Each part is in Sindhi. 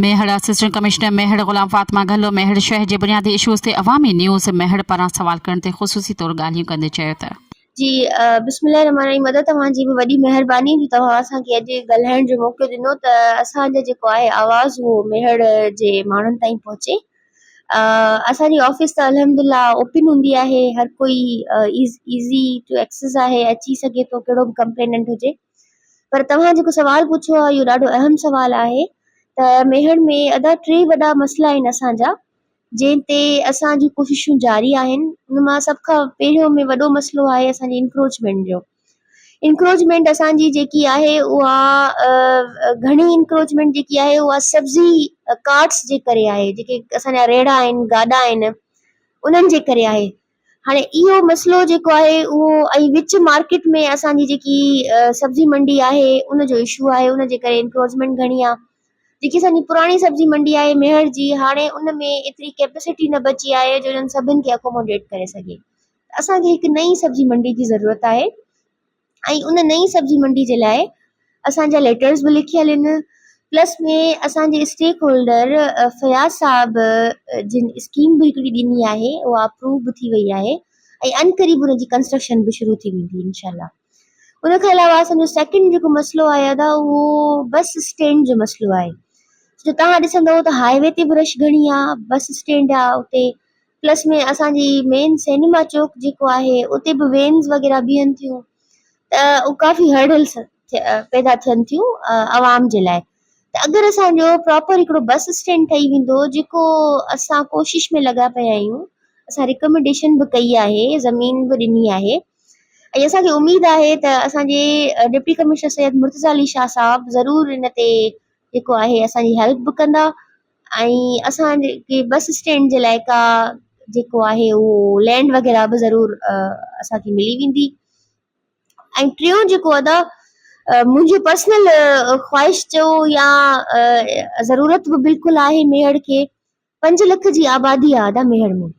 ميهڙ، اسسٽنٽ ڪمشنر ميهڙ غلام فاطمه گهلو ميهڙ شهر جي بنيادي اشوز تي عوامي نيوز ميهڙ پاران سوال ڪرڻ تي خصوصي طور ڳالهيون ڪندي چيو ته. جي بسم الله الرحمٰن الرحيم ادا توهان جي به وڏي مهرباني جو توهان اسان کي اڄ ڳالهائڻ جو موقعو ڏنو ته اسان جو جيڪو آهي آواز اهو ميهڙ جي ماڻهن تائين پهچي اسان جي آفيس ته الحمد لله اوپن هوندي آهي هر ڪوئي ايزي ٽو ايڪسس آهي اچي سگهي ٿو ڪهڙو به ڪمپليننٽ هجي پر توهان جيڪو سوال پڇيو آهي اهو ڏاڍو اهم سوال آهي ته ميهڙ ۾ ادا ٽي وڏا مسئلا آهن اسان جا جنهن تي اسان جون ڪوششون جاري آهن ان مان سڀ کان پهريون ۾ وڏو مسئلو آهي اسان جي انڪروچمينٽ جو انڪروچمينٽ اسان جي جيڪي آهي اها گهڻي انڪروچمينٽ جيڪي آهي اها سبزي ڪارٽس جي ڪري آهي جيڪي اسان جا ريڙها آهن گاڏا آهن انهن جي ڪري آهي هاڻي اهو مسئلو جيڪو آهي اهو ۽ وچ مارڪيٽ ۾ اسان جي جيڪي سبزي منڊي آهي ان جو اشو آهي ان جي ڪري انڪروچمينٽ گهڻي آهي جيڪي اسان جي پراڻي سبزي منڊي آهي ميهڙ جي هاڻي ان ۾ ايتري ڪيپيسٽي نه بچي آهي جو انهن سڀن کي اڪوموڊيٽ ڪري سگهي اسان کي هڪ نئين سبزي منڊي جي ضرورت آهي ۽ ان نئين سبزي منڊي جي لاء اسان جا ليٽرز به لکيل آهن پلس ۾ اسان جي اسٽيڪ هولڊر فياض صاحب جن اسڪيم به هڪڙي ڏني آهي اها اپروو به ٿي وئي آهي ۽ عنقريب ان جي ڪنسٽرڪشن به شروع ٿي ويندي انشاء الله ان کان علاوه اسان جو سيڪنڊ جيڪو مسئلو آهي ادا اهو بس اسٽينڊ جو مسئلو آهي جو توهان ڏسندو ته هاء وي تي به رش گهڻي آهي بس اسٽينڊ آهي اتي پلس ۾ اسان جي مين سئنيما چوڪ جيڪو آهي اتي به وينز وغيره بيهن ٿيون ته اهو ڪافي هرڊلس پيدا ٿين ٿيون عوام جي لاء ته اگر اسان جو پراپر هڪڙو بس اسٽينڊ ٺهي ويندو جيڪو اسان ڪوشش ۾ لڳا پيا آهيون اسان ريڪمينڊيشن به ڪئي آهي زمين به ڏني آهي ۽ اسان کي اميد آهي ته اسان جي ڊپٽي ڪمشنر سيد مرتضيٰ علي شاهه صاحب ضرور ان تي جيڪو آهي اسان جي هيلپ به ڪندا ۽ اسان جي بس اسٽينڊ جي لاء ڪا جيڪو آهي اهو لينڊ وغيره به ضرور اسان کي ملي ويندي ۽ ٽيون جيڪو ادا منهنجو پرسنل خواهش چئو يا ضرورت به بلڪل آهي ميهڙ کي 5 لک جي آبادي آهي ادا ميهڙ ۾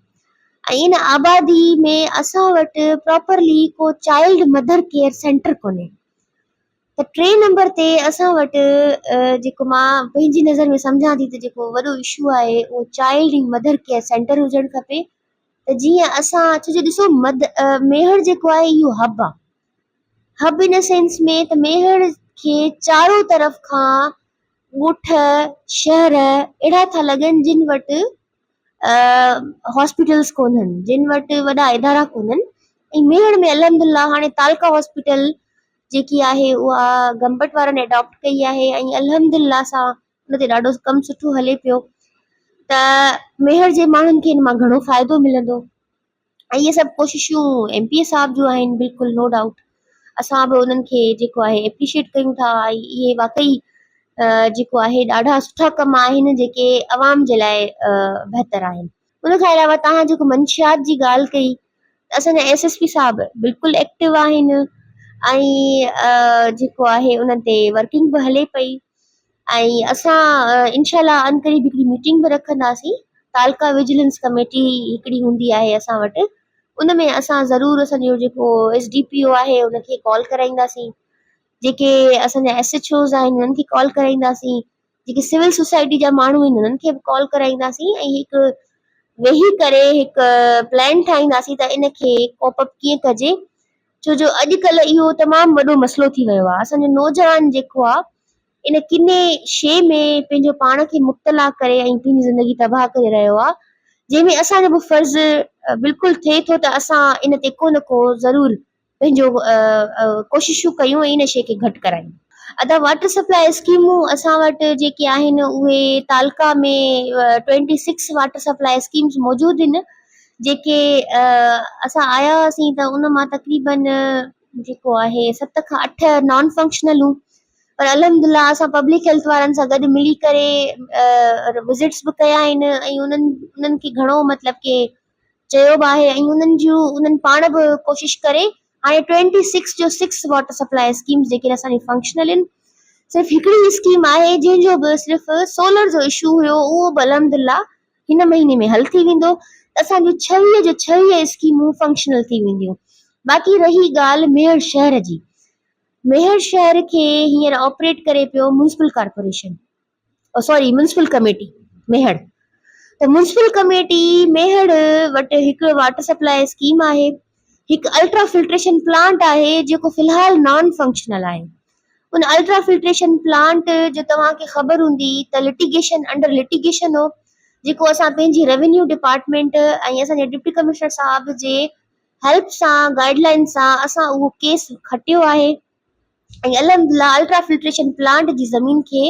۽ ان آبادي ۾ اسان وٽ پراپرلي ڪو چائلڊ مدر ڪيئر سينٽر ڪونهي ته ٽئين نمبر تي اسان وٽ جيڪو مان پنهنجي نظر ۾ سمجهان ٿي ته جيڪو وڏو اشو آهي اهو چائلڊ ۽ مدر ڪيئر سينٽر هجڻ کپي ته جيئن اسان ڇو جو ڏسو مد ميهڙ جيڪو آهي اهو هب آهي هب ان سينس ۾ ته ميهڙ کي چارو طرف کان ڳوٺ شهر اهڙا ٿا لڳن جن وٽ هاسپيٽلس ڪونهن جن وٽ وڏا ادارا ڪونهن ۽ ميهڙ ۾ الحمد الله هاڻي تعلقه هاسپيٽل جيڪي آهي اها گمبٽ وارن اڊاپٽ ڪئي آهي ۽ الحمد الله سان ان تي ڏاڍو ڪم سٺو هلي پيو ته ميهڙ جي ماڻهن کي ان مان گهڻو فائدو ملندو ۽ اهي سڀ ڪوششون ايم پي اي صاحب جون آهن بلڪل نو ڊائوٽ اسان به انهن کي جيڪو آهي اپريشيئيٽ ڪيون ٿا ۽ اهي واقعي جيڪو آهي ڏاڍا سٺا ڪم آهن جيڪي عوام جي لاء بهتر آهن ان کان علاوه توهان جيڪو منشيات جي ڳالهه ڪئي ته اسان جا ايس ايس پي صاحب بلڪل ايڪٽو آهن ۽ جيڪو آهي انهن تي ورڪنگ به هلي پئي ۽ اسان انشاء الله عنقريب هڪڙي ميٽنگ به رکنداسين تعلقه وجلنس ڪميٽي هڪڙي هوندي آهي اسان وٽ ان ۾ اسان ضرور اسان جو جيڪو ايس ڊي پي او آهي ان کي ڪال ڪرائينداسين جيڪي اسان جا ايس ايڇ اوز آهن انهن کي ڪال ڪرائينداسين جيڪي سول سوسائٽي جا ماڻهو آهن انهن کي به ڪال ڪرائينداسين ۽ هڪ ويهي ڪري هڪ پلان ٺاهينداسين ته ان کي ڪوپ اپ ڪيئن ڪجي ڇو جو اڄڪلهه اهو تمام وڏو مسئلو ٿي ويو آهي اسان جو نوجوان جيڪو آهي ان ڪني شيء ۾ پنهنجو پاڻ کي مبتلا ڪري ۽ پنهنجي زندگي تباهه ڪري رهيو آهي جنهن ۾ اسان جو به فرض بلڪل ٿئي ٿو ته اسان ان تي ڪو نه ڪو ضرور پنهنجو ڪوششون ڪيون ۽ ان شيء کي گهٽ ڪرايون. ادا واٽر سپلاء اسڪيمون اسان وٽ جيڪي آهن اهي تعلقا ۾ 26 واٽر سپلاء اسڪيمز موجود آهن جيڪي اسان آيا هئاسين ته ان مان تقريبن جيڪو آهي ست کان اٺ نان فنڪشنل هيون پر الحمد لله اسان پبلڪ هيلٿ وارن سان گڏ ملي ڪري وزٽس به ڪيا آهن ۽ انهن انهن کي گهڻو مطلب ڪي چيو به آهي ۽ انهن جون انهن پاڻ به ڪوشش ڪري هاڻي 26 جو 6 واٽر سپلاء اسڪيمز جيڪي اسان جي فنڪشنل آهن صرف هڪڙي اسڪيم آهي جنهن جو به صرف سولر جو اشو هيو اهو به الحمد لله هن مهيني ۾ حل ٿي ويندو ته اسان جون 26 جو 26 اسڪيمون فنڪشنل ٿي وينديون باقي رهي ڳالهه ميهڙ شهر جي ميهڙ شهر کي هينئر آپريٽ ڪري پيو ميونسپل ڪارپوريشن. سوري ميونسپل ڪميٽي ميهڙ ته ميونسپل ڪميٽي ميهڙ وٽ هڪ واٽر سپلاء اسڪيم آهي هڪ الٽرا فلٽريشن پلانٽ آهي جيڪو في الحال نان فنڪشنل آهي ان الٽرا فلٽريشن پلانٽ جو توهان کي خبر هوندي ته لٽيگيشن انڊر لٽيگيشن هو جيڪو اسان پنهنجي روينيو ڊپارٽمينٽ ۽ اسان جي ڊپٽي ڪمشنر صاحب جي هيلپ سان گائيڊ لائن سان اسان اهو ڪيس کٽيو آهي ۽ الحمدلله الٽرا فلٽريشن پلانٽ جي زمين کي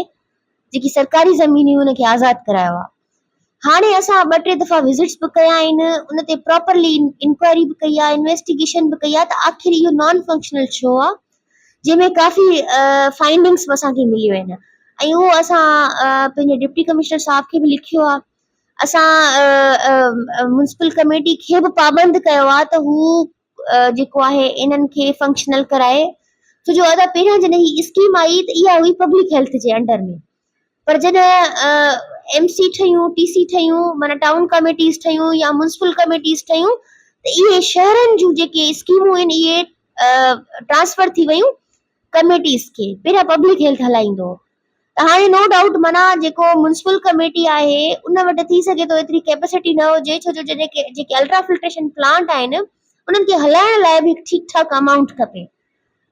جيڪي سرڪاري زمين هئي ان کي آزاد ڪرايو آهي هاڻي اسان ٻه ٽي دفعا وزٽس به ڪيا آهن ان تي پراپرلي انڪوائري به ڪئي آهي انويسٽيگيشن به ڪئي آهي ته آخر اهو نان فنڪشنل ڇو آهي جنهن ۾ ڪافي فائنڊنگس به اسان کي مليون آهن ۽ اهو اسان پنهنجي ڊپٽي ڪمشنر صاحب کي به لکيو آهي اسان ميونسپل ڪميٽي کي به پابند ڪيو آهي ته هو جيڪو آهي انهن کي فنڪشنل ڪرائي ڇو جو ادا پهريان جڏهن هي اسڪيم آئي ته اها هئي پبلڪ هيلٿ جي انڊر ۾ پر جڏهن ايم سي ٺهيون ٽي سي ٺهيون معنيٰ ٽائون ڪميٽيز ٺهيون يا ميونسپل ڪميٽيز ٺهيون ته اهي شهرن جون جيڪي اسڪيمون آهن اهي ٽرانسفر ٿي ويون ڪميٽيز کي پهريان پبلڪ هيلٿ هلائيندو هو ته هاڻي نو ڊائوٽ معنيٰ جيڪو ميونسپل ڪميٽي آهي ان وٽ ٿي سگهي ٿو ايتري ڪيپسٽي نه هجي ڇو جو جڏهن جيڪي الٽرا فلٽريشن پلانٽ آهن انهن کي هلائڻ لاء به هڪ ٺيڪ ٺاڪ امائونٽ کپي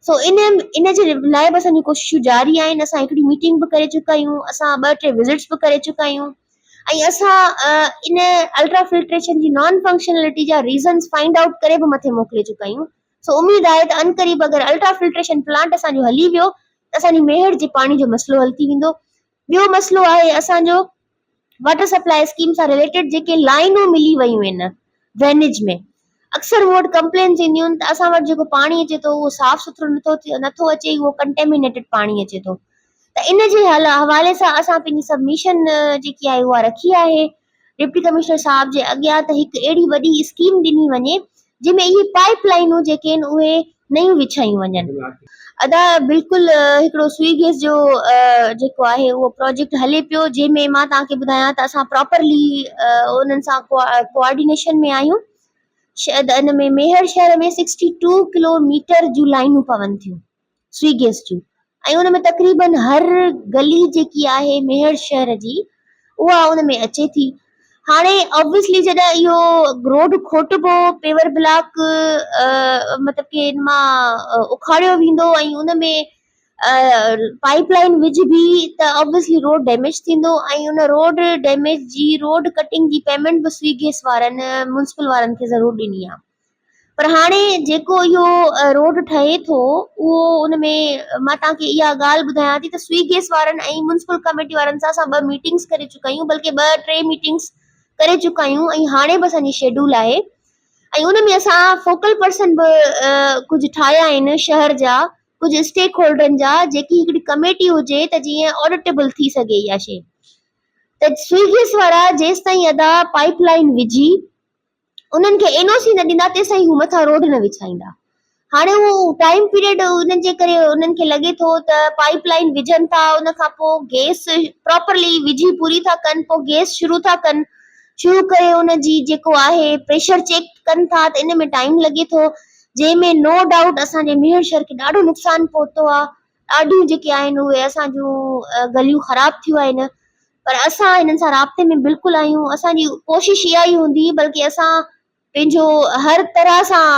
سو ان ان جي لاء به اسان جون ڪوششون جاري آهن اسان هڪڙي ميٽنگ به ڪري چڪا آهيون اسان ٻه ٽي وزٽس به ڪري چڪا آهيون ۽ اسان ان الٽرا فلٽريشن جي نان فنڪشنلٽي جا ريزنس فائنڊ آئوٽ ڪري به مٿي موڪلي چڪا آهيون سو اميد آهي ته عنقريب اگر الٽرا فلٽريشن پلانٽ اسان جو هلي ويو ته اسان جي ميهڙ جي پاڻي جو مسئلو حل ٿي ويندو. ٻيو مسئلو آهي اسان جو واٽر سپلاء اسڪيم سان رليٽيڊ جيڪي لائينون ملي ويون آهن ڊرينيج ۾ اڪثر مون وٽ ڪمپلينس اينديون آهن ته اسان وٽ جيڪو پاڻي اچي ٿو اهو صاف سٿرو نٿو نٿو اچي اهو ڪنٽيمينيٽيڊ پاڻي اچي ٿو ته ان جي حوالي سان اسان پنهنجي سبميشن جيڪي آهي اها رکي آهي ڊپٽي ڪمشنر صاحب جي اڳيان ته هڪ اهڙي وڏي اسڪيم ڏني وڃي جنهن ۾ اهي پائيپ لائينون جيڪي آهن اهي نيون وڇايون وڃن. ادا بلڪل هڪڙو سوئي گيس جو جيڪو آهي اهو پروجيڪٽ هلي پيو جنهن ۾ مان توهان کي ٻڌايان ته اسان پراپرلي انهن سان ڪوآرڊينيشن ۾ آهيون شايد ان ۾ ميهڙ شهر ۾ سڪسٽي ٽو ڪلو ميٽر جون لائينون پون ٿيون. سوئي گيس جون ۽ ان ۾ تقريبن هر گلي جيڪي آهي ميهڙ شهر جي اها ان ۾ اچي ٿي هاڻي آبويسلي جڏهن اهو روڊ کوٽبو پيور بلاڪ مطلب ڪي ان مان اکاڙيو ويندو ۽ ان ۾ پائپ لائن وجهبي ته آبويسلي روڊ ڊيميج ٿيندو ۽ ان روڊ ڊيميج جي روڊ ڪٽنگ جي پيمينٽ به سوئي گيس وارن ميونسپل وارن کي ضرور ڏني آهي پر هاڻي جيڪو اهو روڊ ٺهي ٿو اهو ان ۾ مان توهان کي اها ڳالهه ٻڌايان ٿي ته سوئي گيس وارن ۽ ميونسپل ڪميٽي وارن سان اسان ٻه ميٽنگس ڪري چڪا آهيون بلڪه ٻه ٽي ميٽنگس ڪري چڪا آهيون ۽ هاڻي به اسان جي شيڊول آهي ۽ ان ۾ اسان فوڪل پرسن به ڪجهه ٺاهيا آهن شهر جا ڪجهه اسٽيڪ هولڊرن جا جيڪي هڪڙي ڪميٽي هجي ته جيئن آڊيٽيبل ٿي سگهي اها شي ته سوئي گيس وارا جيستائين ادا پائپ لائن وجهي انهن کي اين او سي نه ڏيندا تيسين هو مٿان روڊ نه وڇائيندا. هاڻي اهو ٽائيم پيريڊ انهن جي ڪري انهن کي لڳي ٿو ته پائيپ لائين وجهن ٿا ان کان پوء گيس پراپرلي وجهي پوري ٿا ڪن پوء گيس شروع ٿا ڪن شروع ڪري ان جي جيڪو آهي پريشر چيڪ ڪن ٿا ته ان ۾ ٽائيم لڳي ٿو جنهن ۾ نو ڊائوٽ اسان جي ميهڙ شهر کي ڏاڍو نقصان پهتو آهي ڏاڍيون جيڪي آهن اهي اسان جون گليون خراب ٿيون آهن پر اسان هنن سان رابطي ۾ بلڪل آهيون اسان جي ڪوشش اها ئي هوندي بلڪه اسان پنهنجو هر طرح سان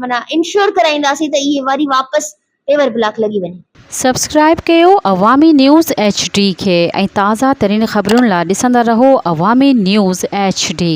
معنيٰ انشور ڪرائينداسين ته اهي وري واپس پيور بلاڪ لڳي وڃي. سبسڪرائيب ڪيو عوامي نيوز ايڇ ڊي کي ۽ تازه ترين خبرن لا ڏسندا رهو عوامي نيوز ايڇ ڊي.